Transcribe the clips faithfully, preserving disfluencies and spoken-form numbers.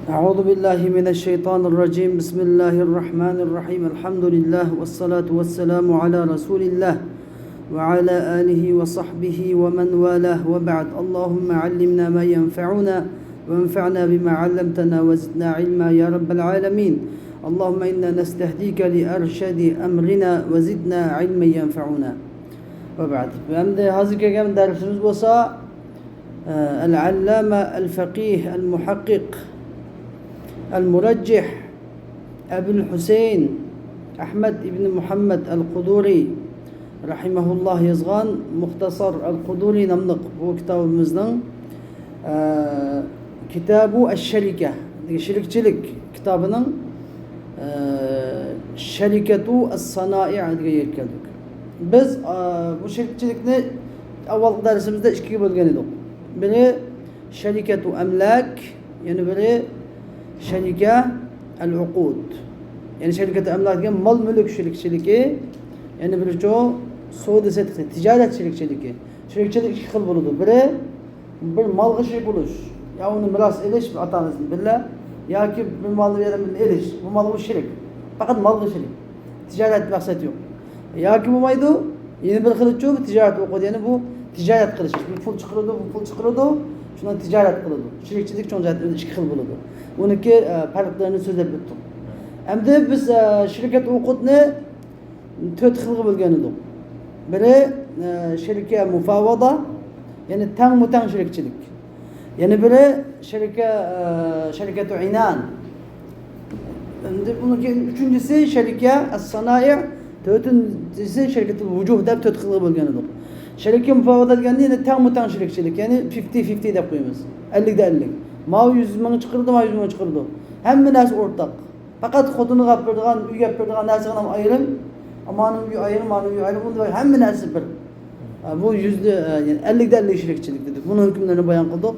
أعوذ بالله من الشيطان الرجيم. بسم الله الرحمن الرحيم. الحمد لله والصلاة والسلام على رسول الله وعلى آله وصحبه ومن والاه، وبعد. اللهم علمنا ما ينفعنا وانفعنا بما علمتنا وزدنا علما يا رب العالمين. اللهم إنا نستهديك لأرشد أمرنا وزدنا علما ينفعنا. وبعد. Ve hem de hazır gelen dersimiz olsa, e, العلامة الفقيه المحقق المرجح أبو الحسين أحمد بن محمد القدوري رحمه الله يزغان مختصر القدوري ناملىق بۇ كىتابىمىزنىڭ، ئە، كىتابۇ ئەششەرىكە، شېرىكچىلىك كىتابىنىڭ، ئە، شەرىكەتۇ ئەسسانائىئ دېگەن يەرگە كەلدۇق. بىز، ئە، بۇ شېرىكچىلىكنى ئاۋۋالقى دەرسىمىزدە ئىككىگە بۆلگەن ئىدۇق. بىرى شەرىكەتۇ ئەملاك، يەنە بىرى شەرىكە ئەل ئۇقۇد. يەنى شەرىكەتۇ ئەملاك دېگەن مال مۈلۈك شېرىكچىلىكى، يەنە بىرىچۇ سودا سېتىق، تىجارەت شېرىكچىلىكى. شېرىكچىلىك ئىككى خىل بولىدۇ. بىرى بىر مالغا شېرىك بولۇش، يا ئۇنى مىراس ئېلىش ئاتا ئانىسىدىن بىللە، ياكى بىر مالنى بىر ئادەمدىن ئېلىش، بۇ مالغا شېرىك، پەقەت مالغا شېرىك. تىجارەت مەقسەت يوق. ياكى بولمايدۇ، يەنە بىر خىلىچۇ، بۇ تىجارەت ئوقۇدى. يەنى بۇ تىجارەت قىلىش. بىر پۇل چىقىرىدۇ، بۇ پۇل چىقىرىدۇ، شۇنىڭ تىجارەت قىلىدۇ. شېرىكچىلىك چوڭ جەھەتتىن ئىككى خىل بولىدۇ. بۇنىڭكى، ئە، پەرقلىرىنى سۆزلەپ ئۆتتۇق. ئەمدى بىز، ئە، شىركەت ئوقۇتنى تۆت خىلغا بۆلگەن ئىدۇق. بىرى، ئە، شىركە مۇفاۋادا، يەنى تەڭمۇ تەڭ شىركچىلىك. يەنە بىرى شەرىكە، ئە، شەرىكەتۇ ئىنان. ئەمدى بۇنىڭ كېيىن ئۈچىنچىسى شەرىكە ئەس-سانائىئ، تۆتىنچىسى شەرىكەتۇل ۋۇجۇھ دەپ تۆت خىلغا بۆلگەن ئىدۇق. شەرىكە مۇفاۋىدە دېگەندە يەنە تەڭمۇ تەڭ شىركچىلىك، يەنى فىفتى فىفتى دەپ قويىمىز. ئەللىكتە ئەللىك. ماۋۇ يۈز مىڭ چىقىرىدۇ، ماۋۇ يۈز مىڭ چىقىرىدۇ. ھەممە نەرسە ئورتاق. پەقەت خوتۇنغا ئېلىپ بېرىدىغان، ئۆيگە ئېلىپ بېرىدىغان نەرسىگىلا ئايرىم. مانىڭ ئۆيى ئايرىم، مانىڭ ئۆيى ئايرىم، ئۇندا ھەممە نەرسە بىر. ئە، بۇ يۈزدە، ئە، يەنى ئەللىكتە ئەللىك شىركچىلىك دېدۇق. بۇنىڭ ھۆكۈملىرىنى بايان قىلدۇق.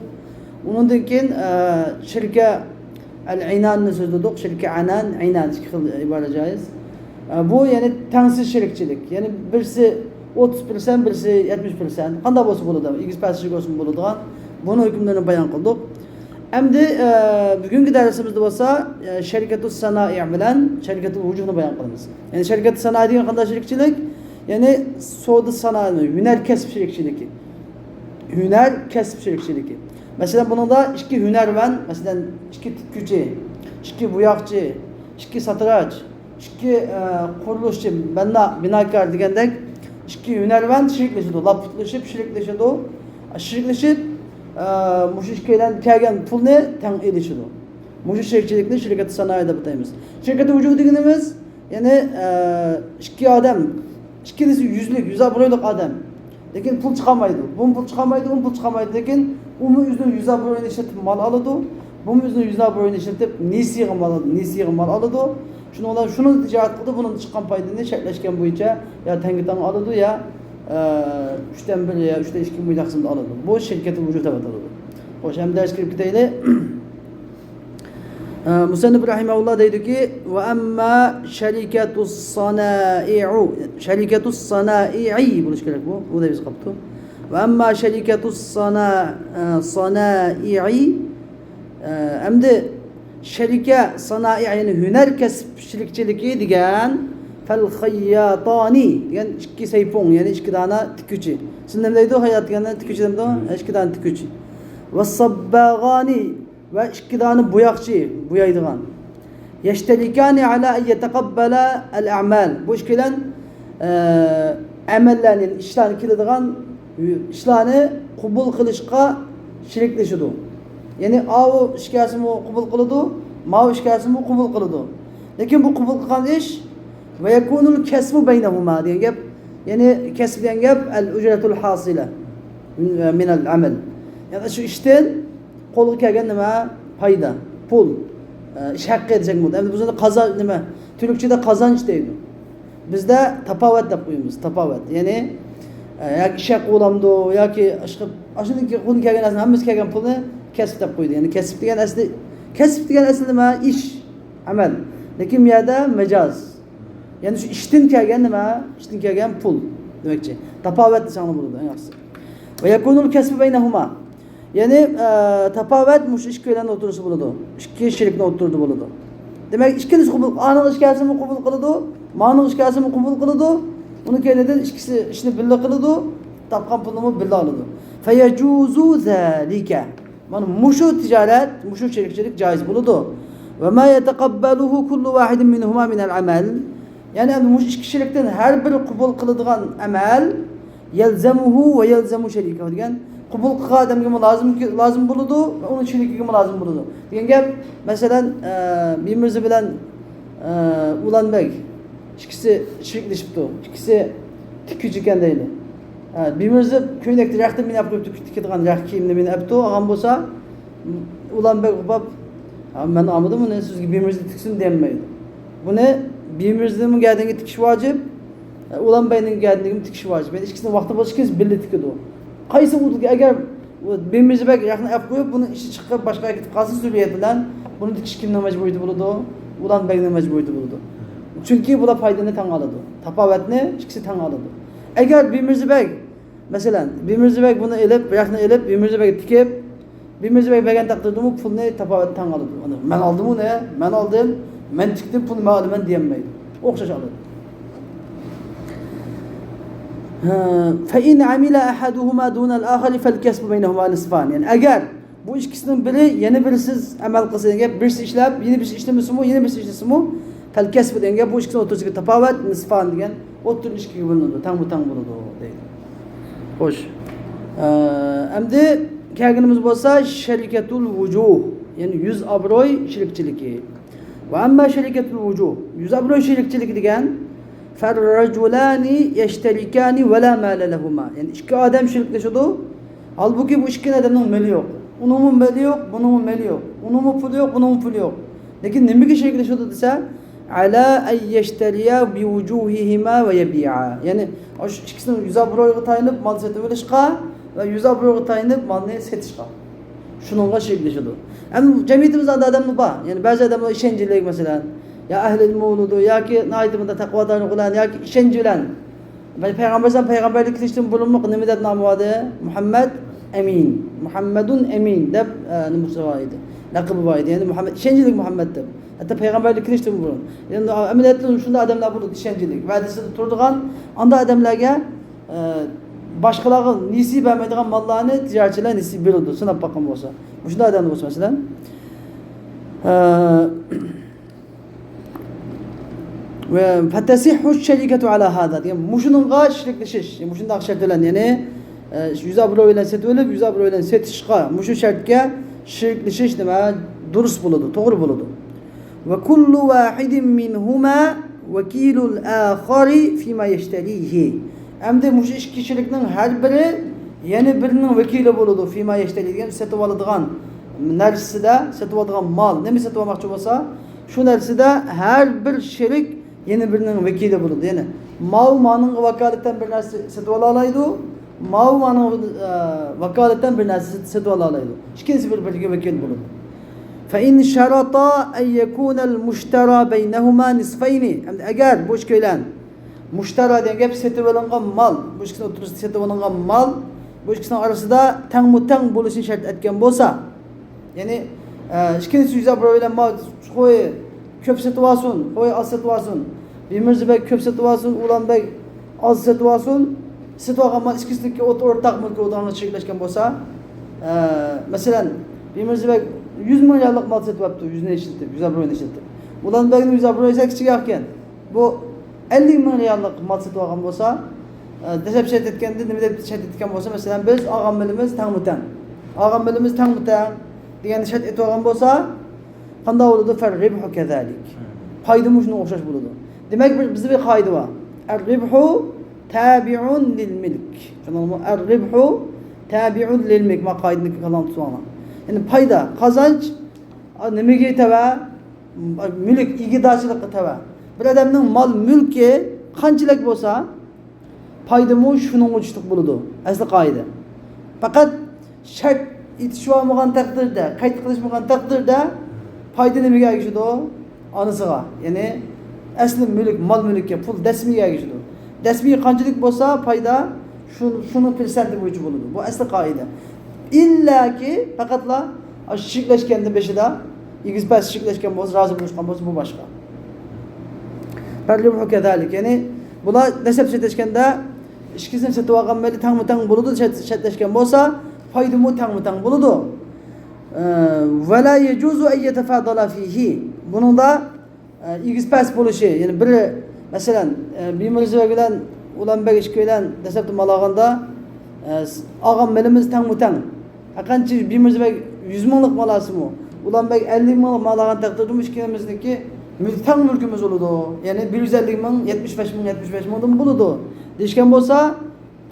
ئۇنىڭدىن كېيىن، ئە، شىركە ئەل ئىناننى سۆزلىدۇق. شىركە ئەنان، ئىنان ئىككى خىل ئىبارە جايىز. ئە، بۇ يەنى تەڭسىز شىركچىلىك. يەنى بىرسى ئوتتۇز پىرسەنت، بىرسى يەتمىش پىرسەنت. قانداق بولسا بولىدۇ. ئېگىز پەس شىرك بولسىمۇ بولىدىغان. بۇنىڭ ھۆكۈملىرىنى بايان قىلدۇق. ئەمدى، ئە، بۈگۈنكى دەرسىمىزدە بولسا، ئە، شەرىكەتۇ سانائىئ بىلەن شەرىكەتۇ ۋۇجۇھنى بايان قىلىمىز. يەنى شەرىكەتۇ سانائىئ دېگەن قانداق شىركچىلىك؟ يەنى سودا سانائەت، ھۈنەر كەسىپ شىركچىلىكى. ھۈنەر كەسىپ شىركچىلىكى. مەسىلەن، بۇنىڭدا ئىككى ھۈنەرۋەن، مەسىلەن، ئىككى تىككۈچى، ئىككى بوياقچى، ئىككى ساتىراچ، ئىككى، ئە، قۇرۇلۇشچى، بەننا، بىناكار دېگەندەك ئىككى ھۈنەرۋەن شېرىكلىشىدۇ، لاپ پۇتلىشىپ شېرىكلىشىدۇ. شېرىكلىشىپ، ئە، مۇشۇ ئىككىيلەن كەلگەن پۇلنى تەڭ ئېلىشىدۇ. مۇشۇ شېرىكچىلىكنى شىركەت سانائىي دەپ ئاتايمىز. شىركەت ۋۇجۇھ دېگىنىمىز، يەنى، ئە، ئىككى ئادەم، ئىككىلىسى يۈزلۈك، يۈز ئابرۇيلۇق ئادەم. لېكىن پۇل چىقارمايدۇ. بۇمۇ پۇل چىقارمايدۇ، ئۇمۇ پۇل چىقارمايدۇ. لېكىن ئۇمۇ ئۆزىنىڭ يۈز ئابرۇيىنى ئىشلىتىپ مال ئالىدۇ. بۇمۇ ئۆزىنىڭ يۈز ئابرۇيىنى ئىشلىتىپ نېسىيەگە مال ئالىدۇ. نېسىيەگە مال ئالىدۇ. شۇنىڭ بىلەن شۇنىڭدا تىجارەت قىلىدۇ. بۇنىڭدا چىققان پايدىنى شەرتلەشكەن بويىچە يا تەڭگە تەڭ ئالىدۇ، يا، ئە، ئۈچتىن بىر يا ئۈچتىن ئىككى بويىچە تەقسىمدە ئالىدۇ. بۇ شىركەتۇل ۋۇجۇھ دەپ ئاتىلىدۇ. خوش، ئەمدى دەرسكە كىرىپ كېتەيلى. ئە، مۇسەننىپ رەھىمەھۇللا دەيدۇكى، ۋە ئەمما شەرىكەتۇس سانائىئۇ، شەرىكەتۇس سانائىئى بولۇش كېرەك بۇ، ئۇ دەپ يېزىپ قاپتۇ. ۋە ئەمما شەرىكەتۇس سانا-، ئە، سانائىئى، ئە، ئەمدى شەرىكە سانائىئە، يەنى ھۈنەر كەسىپ شىركچىلىكى دېگەن، فەل خەيياتانى دېگەن ئىككى سەيپۇڭ، يەنى ئىككى دانە تىككۈچى. سىز نېمە دەيدۇ؟ خەييات دېگەندە تىككۈچى دەمدۇ؟ ھە، ئىككى دانە تىككۈچى. ۋە سابباغانى ۋە ئىككى دانە بوياقچى، بويايدىغان. يەشتەرىكانى ئەلا ئەن يەتەقەببەلە ئەل ئەمەل. بۇ ئىككىلەن، ئە، ئەمەللەرنى، ئىشلارنى كېلىدىغان ئىشلارنى قوبۇل قىلىشقا شېرىكلىشىدۇ. يەنى ئاۋۇ ئىش كەلسىمۇ قوبۇل قىلىدۇ، ماۋۇ ئىش كەلسىمۇ قوبۇل قىلىدۇ. لېكىن بۇ قوبۇل قىلغان ئىش، ۋە يەكۇنۇل كەسبۇ بەينەھۇما دېگەن گەپ، يەنى كەسىب دېگەن گەپ، ئەل ئۇجرەتۇل ھاسىلە مىنەل ئەمەل. يەنى شۇ ئىشتىن قولغا كەلگەن نېمە؟ پايدا، پۇل، ئە، ئىش ھەققى دېسەك بولىدۇ. ئەمدى بۇ يەردە قازان-، نېمە؟ تۈركچىدە قازانچ دەيدۇ. بىزدە تاپاۋەت دەپ قويىمىز، تاپاۋەت. يەنى، ئە، ياكى ئىش ھەققى بولامدۇ، ياكى ئاشۇ-، ئاشۇنىڭ كە-، قولدىن كەلگەن نەرسىنىڭ ھەممىسى كەلگەن پۇلنى كەسىپ دەپ قويدى. يەنى كەسىپ دېگەن ئەسلى، كەسىپ دېگەن ئەسلى نېمە؟ ئىش، ئەمەل. لېكىن بۇ يەردە مەجاز. يەنى شۇ ئىشتىن كەلگەن نېمە؟ ئىشتىن كەلگەن پۇل دېمەكچى. تاپاۋەت دېسەڭلار بولىدۇ، ئەڭ ياخشىسى. ۋە يەكۇنۇل كەسبۇ بەينەھۇما. يەنى، ئە، تاپاۋەت مۇشۇ ئىككىيلەننىڭ ئوتتۇرىسىدا بولىدۇ. ئىككى شېرىكنىڭ ئوتتۇرىدا بولىدۇ. دېمەك، ئىككىلىسى قوبۇل، ئانىڭ ئىش كەلسىمۇ قوبۇل قىلىدۇ، مانىڭ ئىش كەلسىمۇ قوبۇل قىلىدۇ. ئۇنىڭ كەينىدىن ئىككىسى ئىشنى بىللە قىلىدۇ، تاپقان پۇلنىمۇ بىللە ئالىدۇ. فيجوز ذلك. مانا مۇشۇ تىجارەت، مۇشۇ شېرىكچىلىك جايىز بولىدۇ. وما يتقبله كل واحد منهما من العمل. يەنى ئەمدى مۇشۇ ئىككى شېرىكتىن ھەر بىرى قوبۇل قىلىدىغان ئەمەل، يلزمه ويلزم شريكه دېگەن، قوبۇل قىلغان ئادەمگىمۇ لازىم، لازىم بولىدۇ ۋە ئۇنىڭ شېرىكىگىمۇ لازىم بولىدۇ. دېگەن گەپ، مەسىلەن، ئە، بىمىرزا بىلەن، ئە، ئۇلانبەگ ئىككىسى شېرىكلىشىپتۇ. ئىككىسى تىككۈچى ئىكەن دەيلى. ئە، بىمىرزا كۆينەكتە رەختە مېنى ئەپ قويۇپتۇ، تىكىدىغان رەخت كىيىمنى مېنى ئەپتۇ، ئالغان بولسا، ئۇلانبەگ ئۇقۇپ، «ھە، مەن ئالمىدىم ئۇنى، سىزگە بىمىرزا تىكسۇن» دېيەلمەيدۇ. بۇنى بىمىرزىنىڭ گەدىنىگە تىكىش ۋاجىپ، ئۇلانبەگنىڭ گەدىنىگىمۇ تىكىش ۋاجىپ. يەنى ئىككىسىنىڭ ۋاقتى بولسا ئىككىسى بىللە تىكىدۇ. قايسى ئۇ، ئەگەر بىمىرزا بەگ رەختنى ئەپ قويۇپ، بۇنىڭ ئىشى چىقىپ، باشقا يەرگە كېتىپ قالسا، زۆرۈرىيەت بىلەن، بۇنى تىكىش كىمنىڭ مەجبۇرىيىتى بولىدۇ؟ ئۇلانبەگنىڭ مەجبۇرىيىتى بولىدۇ. چۈنكى بۇلار پايدىنى تەڭ ئالىدۇ. تاپاۋەتنى ئىككىسى تەڭ ئالىدۇ. ئەگەر بىمىرزا بەگ مەسىلەن، بىمىرزا بەگ بۇنى ئېلىپ، رەختنى ئېلىپ، بىمىرزا بەگگە تىكىپ، بىمىرزا بەگ بەرگەن تەقدىردىمۇ پۇلنى تاپاۋەتنى تەڭ ئالىدۇ. ئۇنى، «مەن ئالدىم ئۇنى، مەن ئالدىم، مەن تىكتىم، پۇلنى مەن ئالىمەن» دېيەلمەيدۇ. ئوخشاش ئالىدۇ. فإن عمل أحدهما دون الآخر فالكسب بينهما نصفان. يەنى ئەگەر بۇ ئىككىسىنىڭ بىرى يەنە بىرىسىز ئەمەل قىلسا دېگەن گەپ، بىرسى ئىشلەپ، يەنە بىرسى ئىشلىمىسىمۇ، يەنە بىرسى ئىشلىسىمۇ، فالكسب دېگەن گەپ، بۇ ئىككىسىنىڭ ئوتتۇرىسىدىكى تاپاۋەت نىسفان دېگەن، ئوتتۇرىدىن ئىككىگە بۆلۈنىدۇ، تەڭمۇ تەڭ بولىدۇ دەيدۇ. خوش. ئە، ئەمدى كەلگىنىمىز بولسا شەرىكەتۇل ۋۇجۇھ، يەنى يۈز ئابروي شېرىكچىلىكى. ۋە ئەمما شەرىكەتۇل ۋۇجۇھ، يۈز ئابروي شېرىكچىلىكى دېگەن، فالرجلان يشتركان ولا مال لهما. يەنى ئىككى ئادەم شېرىكلىشىدۇ. ھالبۇكى، بۇ ئىككى ئادەمنىڭ مېلى يوق. ئۇنىڭمۇ مېلى يوق، بۇنىڭمۇ مېلى يوق. ئۇنىڭمۇ پۇلى يوق، بۇنىڭمۇ پۇلى يوق. لېكىن نېمىگە شېرىكلىشىدۇ دېسە، على أن يشتريا بوجوههما ويبيعا. يەنى، شۇ ئىككىسىنىڭ يۈز ئابرويىغا تايىنىپ مال سېتىۋېلىشقا ۋە يۈز ئابرويغا تايىنىپ مالنى سېتىشقا. شۇنىڭغا شېرىكلىشىدۇ. ئەمدى جەمئىيىتىمىزدە ئادەملەر بار. يەنى بەزى ئادەملەر ئىشەنچلىك، مەسىلەن، يا ئەھلىل مۇلۇدۇ ياكى ناھايىتى بۇنداق تەقۋادارلىق بىلەن ياكى ئىشەنچ بىلەن. پەيغەمبەر ئەلەيھىسسالام پەيغەمبەرلىك كېلىشتىن بۇرۇنمۇ نېمە دەپ نامى بار ئىدى؟ مۇھەممەد ئەمىن. مۇھەممەدۇن ئەمىن دەپ، ئە، نېمىسى بار ئىدى؟ لەقىبى بار ئىدى. يەنى مۇھەممەد، ئىشەنچلىك مۇھەممەد دەپ. ھەتتا پەيغەمبەرلىك كېلىشتىن بۇرۇن. يەنى ئەمەلىيەتتە شۇنداق ئادەملەر بولىدۇ، ئىشەنچلىك. ۋەدىسىدە تۇرىدىغان، ئانداق ئادەملەرگە، ئە، باشقىلارغا نېسى بەرمەيدىغان ماللارنى تىجارەتچىلەر نېسى بېرىدۇ، سىناپ باققان بولسا. مۇشۇنداق ئادەملەر بولسا، مەسىلەن. ئە، ۋە فەتەسىھھۇ شەرىكەتۇ ئەلا ھازا دېگەن، مۇشۇنىڭغا شېرىكلىشىش، مۇشۇنداق شەرت بىلەن، يەنى، ئە، يۈز ئابروي بىلەن سېتىۋېلىپ، يۈز ئابروي بىلەن سېتىشقا، مۇشۇ شەرتكە شېرىكلىشىش نېمە؟ دۇرۇس بولىدۇ، توغرا بولىدۇ. وكل واحد منهما وكيل الآخر فيما يشتريه. ئەمدى مۇشۇ ئىككى شېرىكنىڭ ھەر بىرى يەنە بىرىنىڭ ۋەكىلى بولىدۇ. فيما يشتري دېگەن سېتىۋالىدىغان نەرسىدە، سېتىۋالىدىغان مال، نېمە سېتىۋالماقچى بولسا، شۇ نەرسىدە ھەر بىر شېرىك يەنە بىرىنىڭ ۋەكىلى بولىدۇ. يەنى ماۋۇ مانىڭغا ۋاكالىتەن بىر نەرسە سېتىۋالالايدۇ، ماۋۇ مانىڭغا، ئە، ۋاكالىتەن بىر نەرسە سېتىۋالالايدۇ. ئىككىلىسى بىر-بىرىگە ۋەكىل بولىدۇ. فإن شرطا أن يكون المشترى بينهما نصفين. ئەمدى ئەگەر بۇ ئىككىيلەن، مۇشتەرا دېگەن گەپ سېتىۋېلىنغان مال، بۇ ئىككىسىنىڭ ئوتتۇرىسىدا سېتىۋېلىنغان مال، بۇ ئىككىسىنىڭ ئارىسىدا تەڭمۇ تەڭ بولۇشىنى شەرت ئەتكەن بولسا، يەنى، ئە، ئىككىلىسى يۈز ئابروي بىلەن مال، خوي، كۆپ سېتىۋالسۇن، خوي، ئاز سېتىۋالسۇن، بىمىرزا بەگ كۆپ سېتىۋالسۇن، ئۇلان بەگ ئاز سېتىۋالسۇن، سېتىۋالغان مال ئىككىسىنىڭكى ئوت-، ئورتاق مۈلكى بولىدىغانغا شېرىكلەشكەن بولسا، ئە، مەسىلەن، بىمىرزا بەگ يۈز مىڭ رىياللىق مال سېتىۋاپتۇ، يۈزنى ئىشلىتىپ، يۈز ئابروينى ئىشلىتىپ. ئۇلان بەگنىڭ يۈز ئابرويى سەل كىچىكراق ئىكەن. بۇ ئەللىك مىڭ رىياللىق مال سېتىۋالغان بولسا، ئە، دەسلەپ شەرت ئېيتكەندە نېمە دەپ شەرت ئېيتكەن بولسا، مەسىلەن، بىز ئالغان مېلىمىز تەڭمۇ تەڭ. ئالغان مېلىمىز تەڭمۇ تەڭ دېگەننى شەرت ئېيتىۋالغان بولسا، قانداق بولىدۇ؟ فالربح كذلك. پايدىمۇ شۇنىڭغا ئوخشاش بولىدۇ. دېمەك، بىر، بىزدە بىر قائىدە بار. الربح تابع للملك. چۈشەندىڭىزمۇ؟ الربح تابع للملك. ما قائىدىنى كاللاڭدا تۇتۇۋالىڭلار. يەنى پايدا، قازانچ، ئا، نېمىگە تەۋە؟ مۈلۈك، ئىگىدارچىلىققا تەۋە. بىر ئادەمنىڭ مال مۈلكى قانچىلىك بولسا، پايدىمۇ شۇنىڭغا چۈشلۈك بولىدۇ. ئەسلى قائىدە. پەقەت شەرت ئېيتىشىۋالمىغان تەقدىردە، قەيت قىلىشمىغان تەقدىردە پايدا نېمىگە ئەگىشىدۇ؟ ئانىسىغا. يەنى ئەسلى مۈلۈك، مال مۈلۈككە، پۇل دەسمىگە ئەگىشىدۇ. دەسمى قانچىلىك بولسا پايدا شۇ، شۇنىڭ پىرسەنتى بويىچە بولىدۇ. بۇ ئەسلى قائىدە. ئىللاكى پەقەتلا شېرىكلەشكەندە بېشىدا ئېگىز پەس شېرىكلەشكەن بولسا، رازى بولۇشقان بولسا، بۇ باشقا. فالربح كذلك، يەنى بۇلار نەسەب شەرتلەشكەندە ئىككىسىنى سېتىۋالغان مەيلى تەڭمۇ تەڭ بولىدۇ، شەرت-، شەرتلەشكەن بولسا پايدىمۇ تەڭمۇ تەڭ بولىدۇ. ئە، ولا يجوز أن يتفاضلا فيه، بۇنىڭدا ئە، ئېگىز پەس بولۇشى، يەنى بىرى، مەسىلەن، ئە، بىمىرزىبەگ بىلەن ئۇلانبەگ ئىككى بىلەن دەسلەپتە مال ئالغاندا، ئە، س-، ئالغان مېلىمىز تەڭمۇ تەڭ. ھەرقانچە بىمىرزىبەگ يۈز مىڭلىق مال ئالسىمۇ، ئۇلانبەگ ئەللىك مىڭلىق مال ئالغان تەقدىردىمۇ ئىككىمىزنىڭكى مۈل-، تەڭ مۈلكىمىز بولىدۇ. يەنى بىر يۈز ئەللىك مىڭ، يەتمىش بەش مىڭ، يەتمىش بەش مىڭدىن بولىدۇ دېيىشكەن بولسا،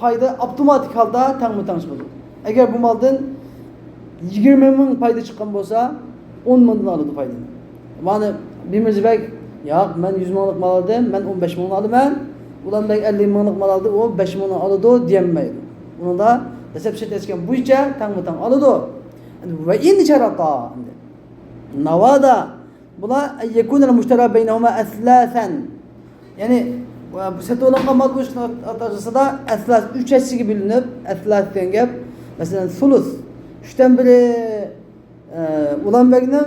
پايدا ئاپتوماتىك ھالدا تەڭمۇ تەڭ چىقىدۇ. ئەگەر بۇ مالدىن يىگىرمە مىڭ پايدا چىققان بولسا، ئون مىڭدىن ئالىدۇ پايدىنى. مانا بىمىرزىبەگ، ياق، مەن يۈز مىڭلىق مال ئالدىم، مەن ئون بەش مىڭنى ئالىمەن. ئۇلانبەگ ئەللىك مىڭلىق مال ئالدى، ئۇ بەش مىڭنى ئالىدۇ دېيەلمەيدۇ. ئۇنىڭدا دەسلەپ شەرت ئېيتكەن بويىچە تەڭمۇ تەڭ ئالىدۇ. ۋە ئىن شەرەتا، ناۋادا بۇلار، يكون المشترى بينهما أثلاثا. يەنى، بۇ سېتىۋالىنغان مال بۇ ئىشقا ئاتالغۇسىدا ئەسلاس ئۈچ ھەسسىگە بۆلۈنۈپ، ئەسلاس دېگەن گەپ، مەسىلەن، سۇلۇس. ئۈچتىن بىرى، ئە، ئۇلانبەگنىڭ،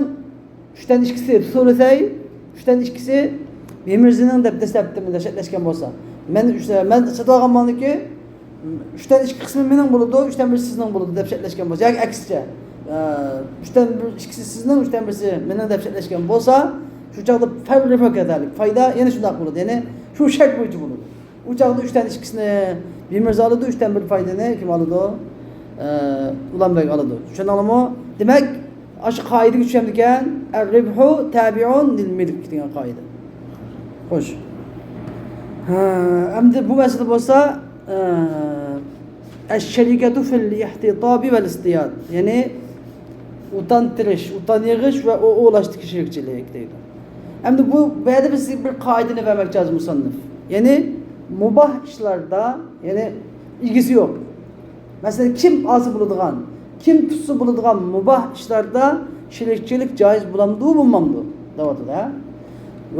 ئۈچتىن ئىككىسى سۇلۇسەي، ئۈچتىن ئىككىسى بىمىرزىنىڭ دەپ دەسلەپتە مۇنداق شەرتلەشكەن بولسا. مەن ئۈچ، مەن سېتىۋالغان مالنىڭكى ئۈچتىن ئىككى قىسمى مېنىڭ بولىدۇ، ئۈچتىن بىرسى سىزنىڭ بولىدۇ دەپ شەرتلەشكەن بولسا، ياكى ئەكسىچە، ئە، ئۈچتىن بىر، ئىككىسى سىزنىڭ، ئۈچتىن بىرسى مېنىڭ دەپ شەرتلەشكەن بولسا، شۇ چاغدا فەلرىبھۇ كەزالىك، پايدا يەنە شۇنداق بولىدۇ، يەنى شۇ شەرت بويىچە بولىدۇ. ئۇ چاغدا ئۈچتىن ئىككىسىنى بىمىرزا ئالىدۇ، ئۈچتىن بىر پايدىنى كىم ئالىدۇ؟ ئە، ئۇلانبەگ ئالىدۇ. چۈشەندىڭلارمۇ؟ دېمەك، ئاشۇ قائىدىگە چۈشەمدىكەن، ئەررىبھۇ تابىئۇن لىل مىلك دېگەن قائىدە. خوش. ھە، ئەمدى بۇ مەسىلە بولسا، ئە، ئەششەرىكەتۇ فىل ئىھتىتابى ۋەل ئىستىياد. يەنى ئۇتان تېرىش، ئۇتان يىغىش ۋە ئو-، ئوۋلاشتىكى شېرىكچىلىك دەيدۇ. ئەمدى بۇ، بۇ يەردە بىز بىر قائىدىنى بەرمەكچى ھازىر مۇسەننىف. يەنى مۇباھ ئىشلاردا، يەنى ئىگىسى يوق. مەسىلەن، كىم ئالسا بولىدىغان، كىم تۇتسا بولىدىغان مۇباھ ئىشلاردا شېرىكچىلىك جائىز بولامدۇ، بولمامدۇ؟ دەۋاتىدۇ، ھە؟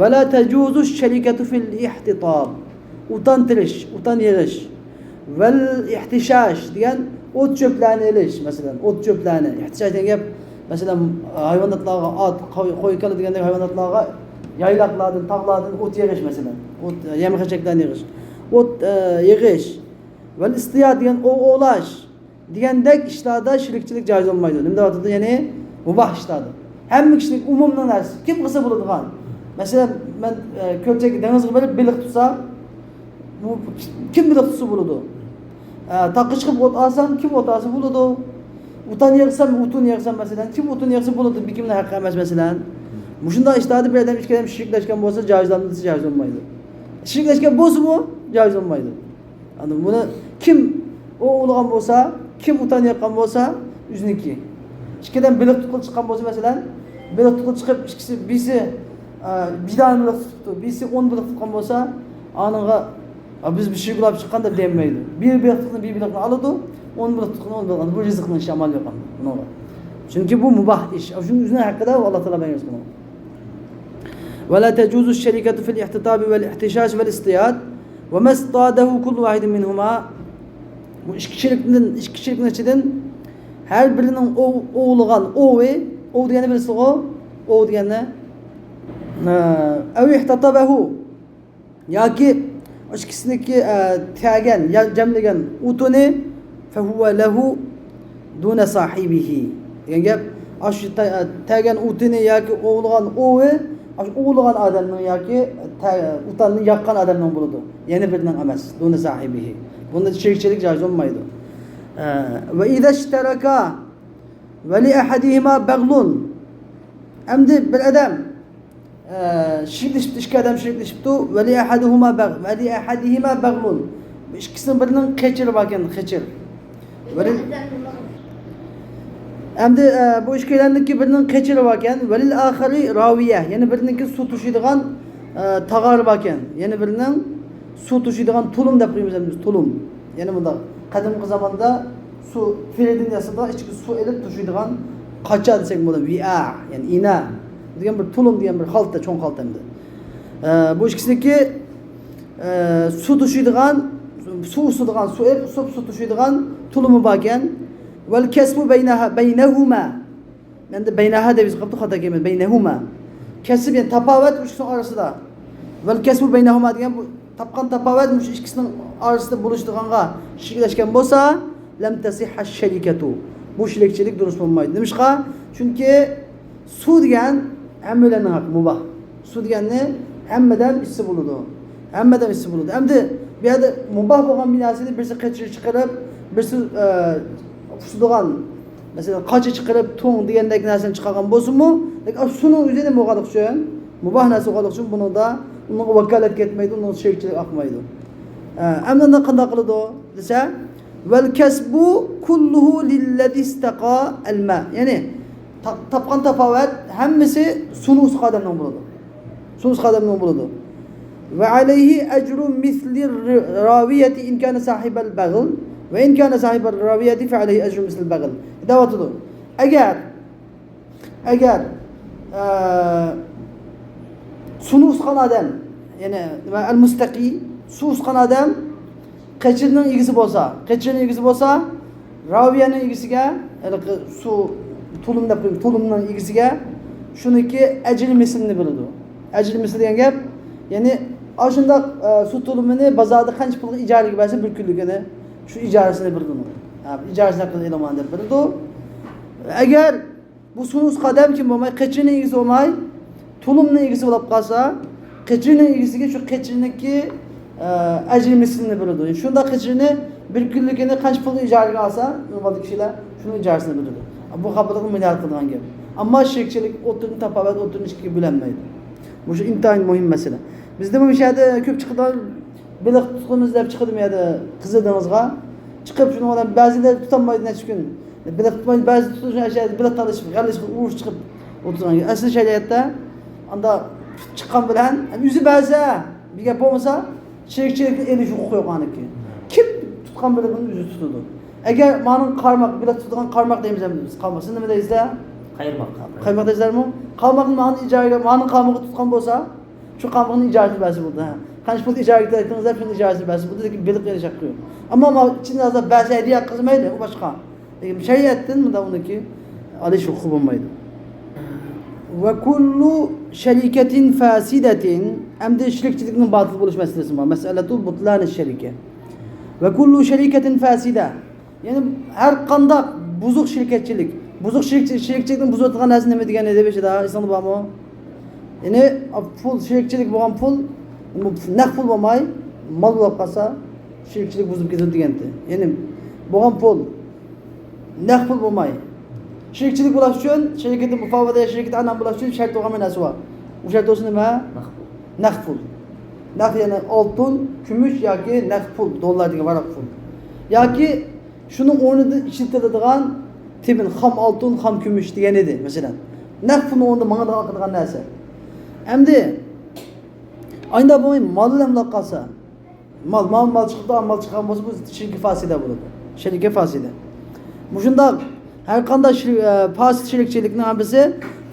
ۋەلا تەجۇزۇ شەرىكەتۇ فىل ئىھتىتاب. ئۇتان تېرىش، ئۇتان يىغىش. ۋەل ئىھتىشاش دېگەن ئوت چۆپلەرنى ئېلىش، مەسىلەن، ئوت چۆپلەرنى. ئىھتىشاش دېگەن گەپ، مەسىلەن، ھايۋاناتلارغا، ئات، قوي، قوي، كالا دېگەندەك ھايۋاناتلارغا يايلاقلاردىن، تاغلاردىن ئوت يىغىش، مەسىلەن. ئوت، يەم خەشەكلەرنى يىغىش. ئوت، ئە، يىغىش. ۋەل ئىستىياد دېگەن ئوۋ ئوۋلاش دېگەندەك ئىشلاردا شېرىكچىلىك جائىز بولمايدۇ. نېمە دەۋاتىدۇ؟ يەنى مۇباھ ئىشلاردا. ھەممە كىشىنىڭ ئومۇمنىڭ نەرسىسى. كىم قىلسا بولىدىغان. مەسىلەن، مەن، ئە، كۆلچەككە، دېڭىزغا بېرىپ بېلىق تۇتسام، بۇ كىم بېلىق تۇتسا بولىدۇ. ئە، تاغقا چىقىپ ئوت ئالسام، كىم ئوت ئالسا بولىدۇ. ئۇتان يىغسام، ئوتۇن يىغسام، مەسىلەن، كىم ئوتۇن يىغسا بولىدۇ، بىر كىمنىڭ ھەققى ئەمەس، مەسىلەن. مۇشۇنداق ئىشلاردا بىر ئادەم، ئىككى ئادەم شېرىكلەشكەن بولسا جائىزلامدۇ دېسە جائىز بولمايدۇ. شېرىكلەشكەن بولسىمۇ جائىز بولمايدۇ. ئاندىن بۇنى كىم ئوۋلىغان بولسا، كىم ئۇتان يىغقان بولسا، ئۆزىنىڭكى. ئىككىدىن بېلىق تۇتقىلى چىققان بولسا، مەسىلەن، بېلىق تۇتقىلى چىقىپ، ئىككىسى، بىرسى، ئە، بىر دانە بېلىق تۇتۇپتۇ، بىرسى ئون بېلىق تۇتقان بولسا، ئانىڭغا، «ئا، بىز بىر شېرىك بولاپ چىققان» دەپ دېيەلمەيدۇ. بىر بېلىق تۇتقىنى بىر بېلىقنى ئالىدۇ، ئون بېلىق تۇتقىنى ئون بېلىقنى ئالىدۇ. بۇ رىزىقنىڭ ئىشى، ئامال يوق ئەمدى بۇنىڭغا. چۈنكى بۇ مۇباھ ئىش. شۇنىڭ ئۆزىنىڭ ھەققىدە ئاللا تائالا بەرگەن رىزقىنى. ولا تجوز الشركة في الاحتطاب والاحتشاش والاصطياد وما اصطاده كل واحد منهما. بۇ ئىككى شېرىكتىن، ئىككى شېرىكنىڭ ئىچىدىن ھەر بىرىنىڭ ئوۋ-، ئوۋلىغان ئوۋى، ئوۋ دېگەننى بىلىسىزغۇ؟ ئوۋ دېگەننى، ئە، أو احتطبه، ياكى ئىككىسىنىڭكى، ئە، تەگەن، يا جەملىگەن ئوتۇنى، فهو له دون صاحبه دېگەن گەپ، ئاشۇ تە-، تەگەن ئوتۇنى ياكى ئوۋلىغان ئوۋى، ئاشۇ ئوۋلىغان ئادەمنىڭ ياكى تە-، ئوتاننى ياققان ئادەمنىڭ بولىدۇ. يەنە بىرىنىڭ ئەمەس. دون صاحبه. بۇندا شېرىكچىلىك جائىز بولمايدۇ. ئە، وإذا اشتركا ولأحدهما بغل. ئەمدى بىر ئادەم، ئە، شېرىكلىشىپتۇ، ئىككى ئادەم شېرىكلىشىپتۇ. ولأحدهما بغ-، ولأحدهما بغل. بۇ ئىككىسىنىڭ بىرىنىڭ قېچىرى باركەن، قېچىر. ولل-، ئەمدى، ئە، بۇ ئىككىلەننىڭكى بىرىنىڭ قېچىرى باركەن. وللآخر راوية. يەنە بىرىنىڭكى سۇ توشۇيدىغان، ئە، تاغارى باركەن. يەنە بىرىنىڭ سۇ توشۇيدىغان تۇلۇم دەپ قويىمىز ئەمدى، تۇلۇم. يەنە مۇنداق، قەدىمكى زاماندا سۇ، فىلىدىن ياسىغان، ئىچىگە سۇ ئېلىپ توشۇيدىغان قاچا دېسەك بولىدۇ، ۋىئا، يەنى ئىنا. دېگەن بىر تۇلۇم دېگەن بىر خالتا، چوڭ خالتا ئەمدى. ئە، بۇ ئىككىسىنىڭكى، ئە، سۇ توشۇيدىغان، سۇ ئۇسىدىغان، سۇ ئېلىپ ئۇسۇپ سۇ توشۇيدىغان تۇلۇمى باركەن. ۋەل كەسبۇ بەينەھا، بەينەھۇما. مەندە بەينەھا دەپ يېزىپ قاپتۇ، خاتا كەلمىدى. بەينەھۇما. كەسىب، يەنى تاپاۋەت ئۇ ئىككىسىنىڭ ئارىسىدا. ۋەل كەسبۇ بەينەھۇما دېگەن بۇ تاپقان تاپاۋەت مۇشۇ ئىككىسىنىڭ ئارىسىدا بولۇشىدىغانغا شېرىكلەشكەن بولسا، لەم تەسىھھە شەرىكەتۇ. بۇ شېرىكچىلىك دۇرۇس بولمايدۇ. نېمىشقا؟ چۈنكى سۇ دېگەن ھەممىلەرنىڭ ھەققى، مۇباھ. سۇ دېگەننى ھەممە ئادەم ئىچسە بولىدۇ. ھەممە ئادەم ئىچسە بولىدۇ. ئەمدى بۇ يەردە مۇباھ بولغان بىر نەرسىنى بىرسى قېچىر چىقىرىپ، بىرسى، ئە، پۇشىدىغان، مەسىلەن، قاچا چىقىرىپ، تۇڭ دېگەندەك نەرسىنى چىقارغان بولسىمۇ، لېكىن سۇنىڭ ئۆزى نېمە بولغانلىقى ئۈچۈن، مۇباھ نەرسە بولغانلىقى ئۈچۈن بۇنىڭدا ئۇنىڭغا ۋاكالەت كەتمەيدۇ، ئۇنىڭغا شېرىكچىلىك ئاقمايدۇ. ئە، ئەمدى ئۇندا قانداق قىلىدۇ دېسە، ۋەل كەسبۇ كۇللۇھۇ لىللەزى ئىستەقا ئەلما. يەنى تا-، تاپقان تاپاۋەت ھەممىسى سۇنۇ ئۇسقا ئادەمنىڭ بولىدۇ. سۇنۇ ئۇسقا ئادەمنىڭ بولىدۇ. ۋە ئەلەيھى ئەجرۇ مىسلى راۋىيەتى ئىن كانە ساھىبەل بەغل ۋە ئىن كانە ساھىبەل راۋىيەتى فە ئەلەيھى ئەجرۇ مىسلى بەغل. دەۋاتىدۇ. ئەگەر ئەگەر، ئە، سۇنى ئۇسقان ئادەم، يەنى نېمە، ئەل مۇستەقى، سۇ ئۇسقان ئادەم قېچىرنىڭ ئىگىسى بولسا، قېچىرنىڭ ئىگىسى بولسا، راۋىيەنىڭ ئىگىسىگە، ھېلىقى سۇ تۇلۇم دەپ قويۇڭ، تۇلۇمنىڭ ئىگىسىگە شۇنىڭكى ئەجرى مىسلىنى بېرىدۇ. ئەجرى مىسلى دېگەن گەپ، يەنى ئاشۇنداق، ئە، سۇ تۇلۇمىنى بازاردا قانچە پۇلغا ئىجارىگە بەرسە، بىر كۈنلۈكىنى، شۇ ئىجارىسىنى بېرىدۇ. ھە، ئىجارىسىنى قىلىپ ئېلىڭلار دەپ بېرىدۇ. ئەگەر بۇ سۇنى ئۇسقا ئادەم كىم بولماي، قېچىرنىڭ ئىگىسى بولماي، تۇلۇمنىڭ ئىگىسى بولۇپ قالسا، قېچىرنىڭ ئىگىسىگە شۇ قېچىرنىڭكى، ئە، ئەجرى مىسلىنى بېرىدۇ. شۇنداق قېچىرنى بىر كۈنلۈكىنى قانچە پۇلغا ئىجارىگە ئالسا، نورمالدا كىشىلەر شۇنىڭ ئىجارىسىنى بېرىدۇ. بۇ قاپىلىقنى مىليارد قىلىدىغان گەپ. ئەمما شېرىكچىلىك ئوتتۇرىدىن تاپاۋەت، ئوتتۇرىدىن ئىككىگە بۆلەلمەيدۇ. مۇشۇ ئىنتايىن مۇھىم مەسىلە. بىزدىمۇ مۇشۇ يەردە كۆپ چىقىدىغان بېلىق تۇتقىنىمىز دەپ چىقىدۇ يەردە قىزىل دېڭىزغا. چىقىپ شۇنىڭ بىلەن بەزىلەر تۇتالمايدۇ نەچچە كۈن. بېلىق تۇتمايدۇ، بەزى تۇتۇش ئەشيا بېلىق تالىشىپ، غەللىشىپ، ئۇرۇشۇپ چىقىپ ئولتۇرغان. ئەسلى شەرىئەتتە ئاندا چىققان بىلەن ئۆزى بەزى بىر گەپ بولمىسا، شېرىكچىلىكنى ئېلىش ھوقۇقى يوق ئانىڭكى. كىم تۇتقان بېلىقىنى ئۆزى تۇتىدۇ. ئەگەر مانىڭ قارماق، بېلىق تۇتىدىغان قارماق دەيمىز ئەمدى بىز. قارماق، سىز نېمە دەيسىلەر؟ قايماق. قايماق دەيسىلەرمۇ؟ قارماقنى ماڭا ئىجارىگە، مانىڭ قارمىقى تۇتقان بولسا، شۇ قامىقنىڭ ئىجارىسىنى بەرسە بولدى. ھە. قانچە پۇل ئىجارىگە تەلەپ قىلىڭىز دەپ، شۇنى ئىجارىسىنى بەرسە بولدى. لېكىن بېلىق ئېلىش ھەققى يوق. ئەمما ما ئىچىنى ئازراق بەرسە ھەدىيە قىلسا مەيلى، ئۇ باشقا. لېكىن شەرىئەتتىن مۇنداق ئۇنىڭكى ئېلىش ھوقۇقى بولمايدۇ. ۋە كۇللۇ شەرىكەتىن فاسىدەتىن، ئەمدى شېرىكچىلىكنىڭ باتىل بولۇش مەسىلىسى بار. مەسئەلەتۇ بۇتلانى شەرىكە. ۋە كۇللۇ شەرىكەتىن فاسىدە. يەنى ھەر قانداق بۇزۇق شېرىكەتچىلىك، بۇزۇق شېرىك-، شېرىكچىلىكنى بۇزۇۋاتىدىغان نەرسە نېمە دېگەن ئىدى بېشىدا؟ ئېسىڭدە بارمۇ؟ يەنى پۇل، شېرىكچىلىك بولغان پۇل، نەق پۇل بولماي، مال بولۇپ قالسا، شېرىكچىلىك بۇزۇلۇپ كېتىدۇ دېگەنتى. يەنى بولغان پۇل، نەق پۇل بولماي. شېرىكچىلىك بولۇش ئۈچۈن، شېرىكىتى مۇفاۋەتە، شېرىكىتى ئەنئام بولۇش ئۈچۈن شەرت بولغان بىر نەرسە بار. ئۇ شەرت بولسا نېمە؟ نەق پۇل. نەق پۇل. نەق، يەنى ئالتۇن، كۈمۈش ياكى نەق پۇل، دوللار دېگەن ۋاراق پۇل. ياكى شۇنىڭ ئورنىدا ئىشلىتىلىدىغان تېمىن، خام ئالتۇن، خام كۈمۈش دېگەن ئىدى، مەسىلەن. نەق پۇلنىڭ ئورنىدا ماڭىدىغان، ئاقىدىغان نەرسە. ئەمدى ئاينىدا بولماي مال بىلەن بولۇپ قالسا، مال، مال، مال چىقىپتۇ، مال چىققان بولسا، بۇ شېرىكە فاسىدە بولىدۇ. شېرىكە فاسىدە. مۇشۇنداق ھەر قانداق شىر-، ئە، پاسىد شېرىكچىلىكنىڭ ھەممىسى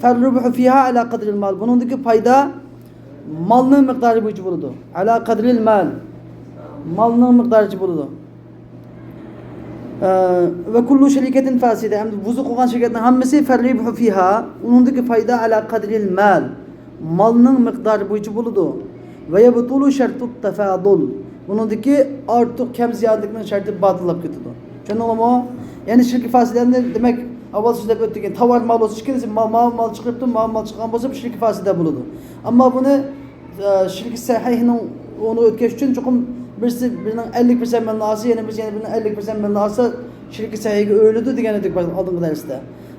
فەررۇبھۇ فىھا ئەلا قەدرىل مال. بۇنىڭدىكى پايدا مالنىڭ مىقدارى بويىچە بولىدۇ. ئەلا قەدرىل مال. مالنىڭ مىقدارىچە بولىدۇ. ئە، ۋە كۇللۇ شەرىكەتىن فاسىدە. ئەمدى بۇزۇق بولغان شىركەتنىڭ ھەممىسى فەررىبھۇ فىھا. ئۇنىڭدىكى پايدا ئەلا قەدرىل مال. مالنىڭ مىقدارى بويىچە بولىدۇ. ۋە يەبتۇلۇ شەرتۇت تەفادۇل. بۇنىڭدىكى ئارتۇق كەم زىيادىلىكنىڭ شەرتى باتىللاپ كېتىدۇ. چۈشەندىڭلارمۇ؟ يەنى شىركە فاسىدەنى دېمەك، ئاۋۋال سۆزلەپ ئۆتتۇق. تاۋار مال بولسا، ئىككىلىسى مال، مال، مال چىقىرىپتۇ، مال، مال چىققان بولسا، بۇ شىركە فاسىدە بولىدۇ. ئەمما بۇنى، ئە، شىركە سەھىھنىڭ ئورنىغا ئۆتكەش ئۈچۈن چوقۇم بىرسى بىرىنىڭ ئەللىك پىرسەنت مېلىنى ئالسا، يەنە بىرسى يەنە بىرىنىڭ ئەللىك پىرسەنت مېلىنى ئالسا، شىركە سەھىھكە ئۆرۈلىدۇ دېگەن ئىدۇق ئالدىنقى دەرستە.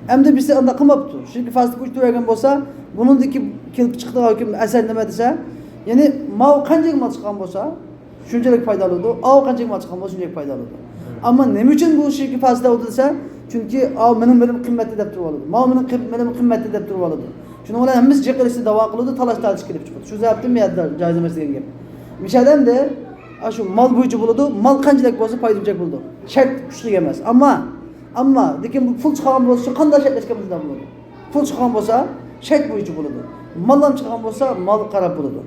ئەمدى بىرسى ئانداق قىلماپتۇ. شىركە فاسىدە كۆچۈرۈۋەرگەن بولسا، بۇنىڭدىكى كېلىپ چىقىدىغان ھۆكۈم ئەسەر نېمە دېسە، يەنى ماۋۇ قانچىلىك مال چىققان بولسا، شۇنچىلىك پايدا ئالىدۇ، ئاۋۇ قانچىلىك مال چىققان بولسا، شۇنچىلىك پايدا ئالىدۇ. ئەمما نېمە ئۈچۈن بۇ شىركە فاسىدە بولدى دېسە، چۈنكى ئاۋۇ مېنىڭ مېلىم قىممەتتە دەپ تۇرۇۋالىدۇ. ماۋۇ مېنىڭ قىم-، مېلىم قىممەتتە دەپ تۇرۇۋالىدۇ. شۇنىڭ بىلەن ھەممىسى جىق ئېلىشنى داۋا قىلىدۇ، تالاش تارتىش كېلىپ چىقىدۇ. شۇ سەۋەبتىن بۇ يەردە جايىز ئەمەس دېگەن گەپ. مۇشۇ ئادەمدە ئاشۇ مال بويىچە بولىدۇ، مال قانچىلىك بولسا پايدا ئۈنچىلىك بولىدۇ. شەرت كۈچلۈك ئەمەس. ئەمما، ئەمما، لېكىن بۇ پۇل چىقارغان بولسا، شۇ قانداق شەرتلەشكەن بولسا شۇنداق بولىدۇ. پۇل چىققان بولسا، شەرت بويىچە بولىدۇ. ماللام چىققان بولسا، مالغا قاراپ بولىدۇ.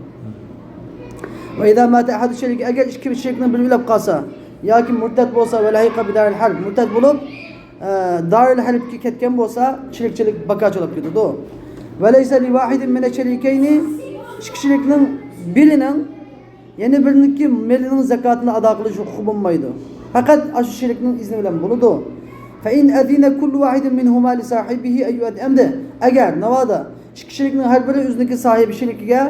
ۋە ئىزا ماتا ئەھەدۇ شەرىكەينى، ئەگەر ئىككى شېرىكنىڭ بىرى ئۆلۈپ قالسا، ياكى مۇرتەت بولسا، ۋە لەھىقە بىدارىل ھەرب، مۇرتەت بولۇپ، ئە، دارىل ھەربكە كەتكەن بولسا، شېرىكچىلىك باكاچىلاپ كېتىدۇ. ۋەلەيسە لىۋاھىدىن مىنەش شەرىكەينى، ئىككى شېرىكنىڭ بىرىنىڭ يەنە بىرىنىڭكى مېلىنىڭ زاكاتىنى ئادا قىلىش ھوقۇقى بولمايدۇ. پەقەت ئاشۇ شېرىكنىڭ ئىزنى بىلەن بولىدۇ. فەئىن ئەزىنە كۇللۇ ۋاھىدىن مىنھۇما لىساھىبىھى ئەن يۇئەددى. ئەمدى ئەگەر ناۋادا ئىككى شېرىكنىڭ ھەر بىرى ئۆزىنىڭكى ساھىبى شېرىكىگە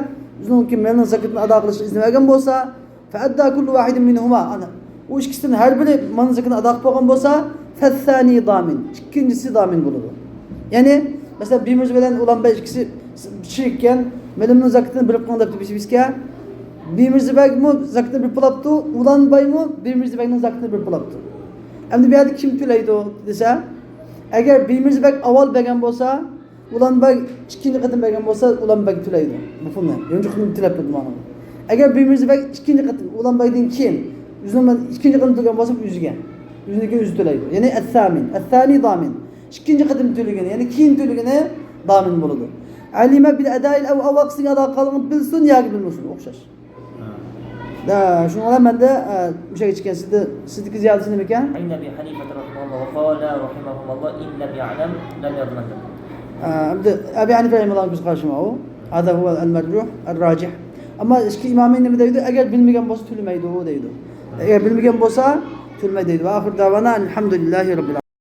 ئۆزىنىڭكى مېلىنىڭ زاكىتىنى ئادا قىلىشقا ئىزىن بەرگەن بولسا، فەئەددا كۇللۇ ۋاھىدىن مىنھۇما، ئانا، ئۇ ئىككىسىدىن ھەر بىرى مالنىڭ زاكىتىنى ئادا قىلىپ بولغان بولسا، فەسسانى دامىن، ئىككىنچىسى دامىن بولىدۇ. يەنى، مەسىلەن، بىمىرزا بىلەن ئۇلانبەي ئىككىسى شېرىككەن، مېلىمنىڭ زاكىتىنى بېرىپ قىلىڭ دەپتۇ بىسىبىسكە. بىمىرزا بەگمۇ زاكىتىنى بېرىپ بولاپتۇ، ئۇلانبايمۇ بىمىرزا بەگنىڭ زاكىتىنى بېرىپ بولاپتۇ. ئەمدى بۇ يەردە كىم تۆلەيدۇ دېسە، ئەگەر بىمىرزا بەگ ئاۋۋال بەرگەن بولسا، ئۇلانباي ئىككىنچى قېتىم بەرگەن بولسا، ئۇلانباي تۆلەيدۇ بۇ پۇلنى. يانچۇ پۇلنى تۆلەپ بەردى مانا. ئەگەر بىمىرزا بەگ ئىككىنچى قېتىم، ئۇلانبايدىن كېيىن، ئۆزىنىڭ ئىككىنچى قېتىم تۆلىگەن بولسا، ئۆزىگە. ئۆزىنىڭكى ئۆزى تۆلەيدۇ. يەنى ئەسسامىن، ئەسسانى دامىن. ئىككىنچى قېتىم تۆلىگىنى، يەنى كېيىن تۆلىگىنى دامىن بولىدۇ. ئەلىمە بىل ئەدائىل ئەۋ ئاۋۋال قىسمىگە ئادا قىلغان بىلسۇن ياكى بىلمىسۇن، ئوخشاش. دە، شۇڭا مەندە، ئە، مۇشۇ ئىكەن، سىزدە، سىزدىكى زىيادىسى نېمىكەن؟ عن أبي حنيفة رحمه الله وقال رحمهما الله إن لم يعلم لم يضمن. ئە، ئەمدى ئەبى ھەنىفە رەھىمەھۇللاھنىڭ كۆز قارىشى ماۋۇ. هذا هو المرجوح الراجح. ئەمما ئىككى ئىمامى نېمە دەيدۇ؟ ئەگەر بىلمىگەن بولسا تۆلىمەيدۇ دەيدۇ. ئەگەر بىلمىگەن بولسا تۆلىمەيدۇ دەيدۇ. وآخر دعوانا أن الحمد لله رب العالمين.